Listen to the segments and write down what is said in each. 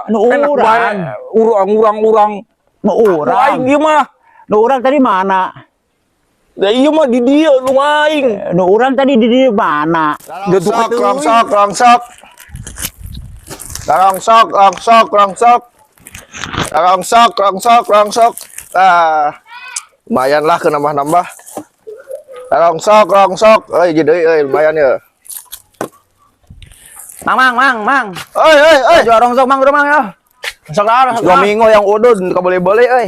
Nu Enak urang. bae urang-urang-urang. Nu urang. Aing ieu mah. Nu urang tadi mana? Da ieu mah di dieu nu aing. Nu urang tadi di dieu mana? Gaduh Rongsok, rongsok, rongsok. Rongsok, rongsok, rongsok. Rongsok, rongsok, rongsok. Ah, lumayan lah ke nambah-nambah. Rongsok, rongsok. Euy, jadi euy lumayan ya. Mang, mang, mang, mang. Euy, euy, euy. Jual rongsok mang, udah mang ya. Rongsok naon, rongsok Dua naon? minggu yang udud, nggak boleh-boleh, euy.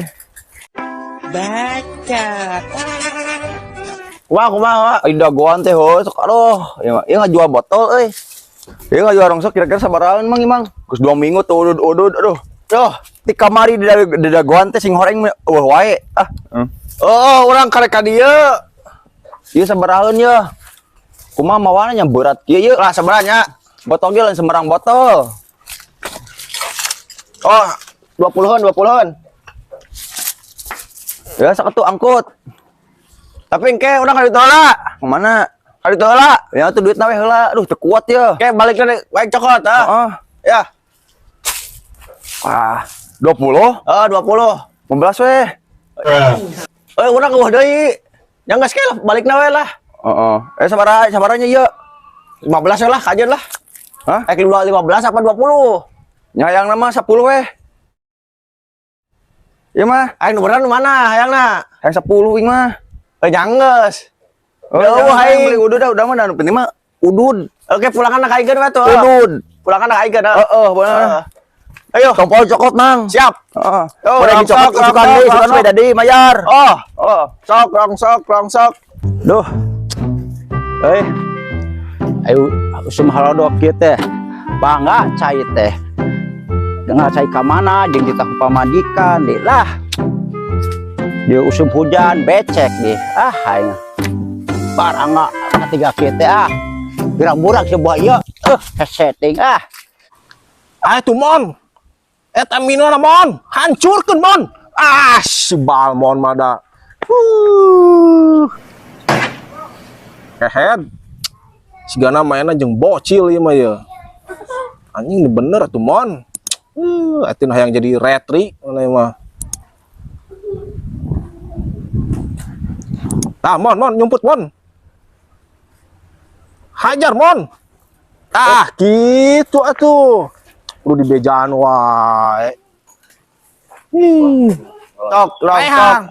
Kumaha, kumaha, kumaha? Aing dagoan teh heuh, sok aduh. Ya, ieu ngajual botol euy. Ieu ngajual rongsok kira-kira sabarahaan mang ieu, mang. Geus 2 minggu tuh udud-udud aduh. Duh. Ti kamari di dagoan teh sing horeng eueuh wae. Ah. Oh, urang karek ka dieu. Ieu sabarahaan ye. Kumaha mawana nya berat kieu ye. Lah sabaranya. Botol ge lain sembarang botol. Oh, 20-an, 20-an. Ya sok atuh angkut. Tapi engke urang ka ditu heula. Kemana? Ka ditu heula. Ya tuh duitna we heula. Aduh teu kuat ye. Oke, balik lagi, baik cokot, ah. Heeh. Ya. Ah, 20? Oh, 20. 15 weh. Eh, urang eueuh deui. Ya geus ke lah, balikna we lah. Heeh. Sabaraha sabaranya ieu? 15 we lah, kajeun lah. Hah? Eh, 15 apa 20? Nya hayangna mah 10 weh. Ieu mah Aing nu bener nu mana hayangna? hayang 10 ing mah. Eh, janggeus. Oh, Jauh, jangan, aing. beli udud dah, udah mah dah, nu penting mah udud. Oke, pulangan ka Aigeun we tuh. Udud. Pulangan ka Aigeun. Heeh, bener. Heeh. Ayo, Tompol cokot, Mang. siap. Heeh. Yo, Udah rongsok, dicokot isukan rongsok, deui, isukan rongsok. beda deui mayar. Oh, Oh. sok rongsok rongsok. Duh. Euy. Ayo usum halodok kieu teh. Bangga cai teh. Dengar cai ka mana jeung kita ku pamajikan deui lah. Dia usum hujan becek deh. Ah aing. Barangga katiga kieu teh ah. Gerang-burang sebuah ieu. Setting ah. Ah tuh mon. Eta minona mon, hancurkeun mon. Ah si balmon mada. Kehed. Sigana mainna jeung bocil ieu mah ye. Anjing ini bener atuh mon. Atuh hayang jadi retri mana ieu mah. Tah mon, mon nyumput mon. Hajar mon. Tah gitu atuh. Kudu dibejaan wae. Sok rongsok. Ehang.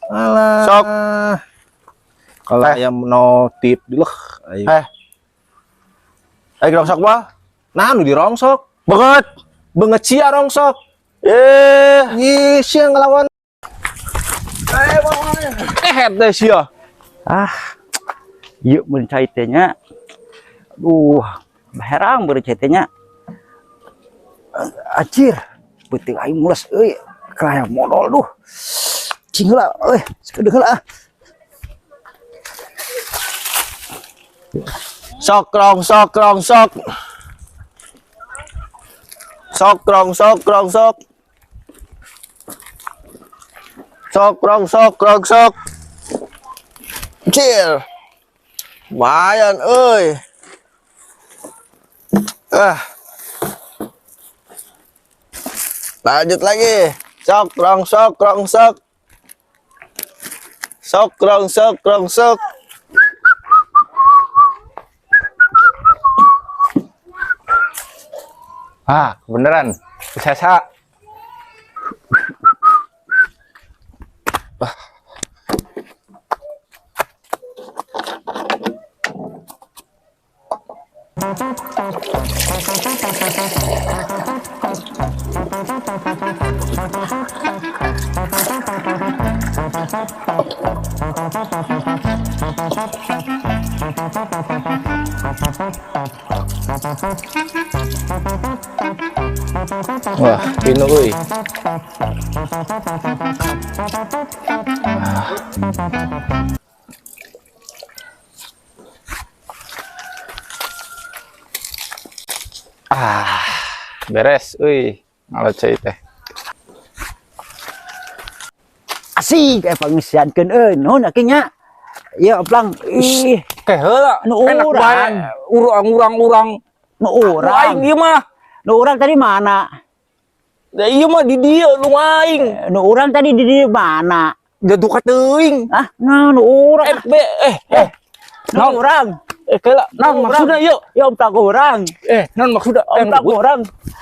Alah. Sok. Kalau ayam notif dulu. Ayo. Eh. Ayo rongsok mah. Nah, nu dirongsok. Banget. Banget sia rongsok. Eh, Ih, sia ngelawan. Eh, deh sia. Ah. Ieu mun cai teh nya. Aduh, herang beureum cai teh nya. Anjir, beuteung aing mules euy. Kelaya modal duh. Cing heula euy, sakedeung heula ah. Sok rongsok rongsok. Sok rongsok rongsok. Sok rongsok rongsok. Cil. Lumayan euy. Ah. Lanjut lagi. Sok rongsok rongsok. Sok rongsok rongsok. Ah, beneran. Sesa. Wah, pinu euy. Ah, beres euy. Ngalah cai teh. Asik pangisiankeun euy. Nuhun aki nya. Ieu oplang ih, Ke heula. Nu Enak urang. bae urang-urang-urang. Nu Nu urang. aing ieu mah. Nu urang tadi mana? Da ieu mah di dieu nu aing. Nu urang tadi di dieu mana? Da duka teuing. Ah, nah nu urang. Eh, be, eh, eh. Nu urang. Eh, kela, naon maksudna ieu? Ya om tak urang. Eh, naon maksudna? Om tak urang.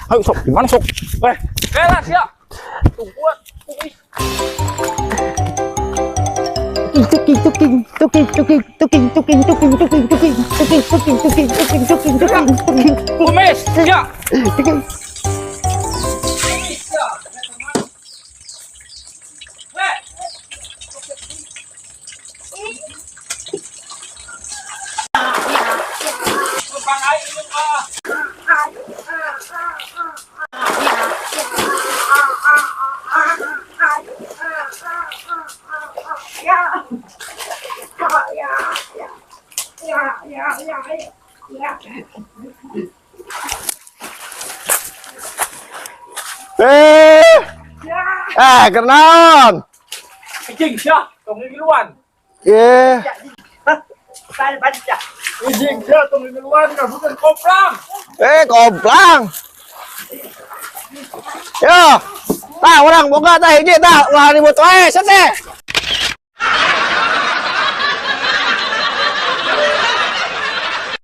Ayo sok, di mana sok? Eh, kela sia. Tungguan. Tuking tuking tuking tuking tuking tuking tuking tuking tuking tuking tuking tuking tuking tuking tuking tuking Kumis, ya. tuking. Eh. Eh, kenaon? Anjing sia, tong ngiluan. Eh, Anjing sia, tong ngiluan bukan komplang. eh komplang. Yo. Tah urang boga tah hiji tah, ulah ribut wae, set teh.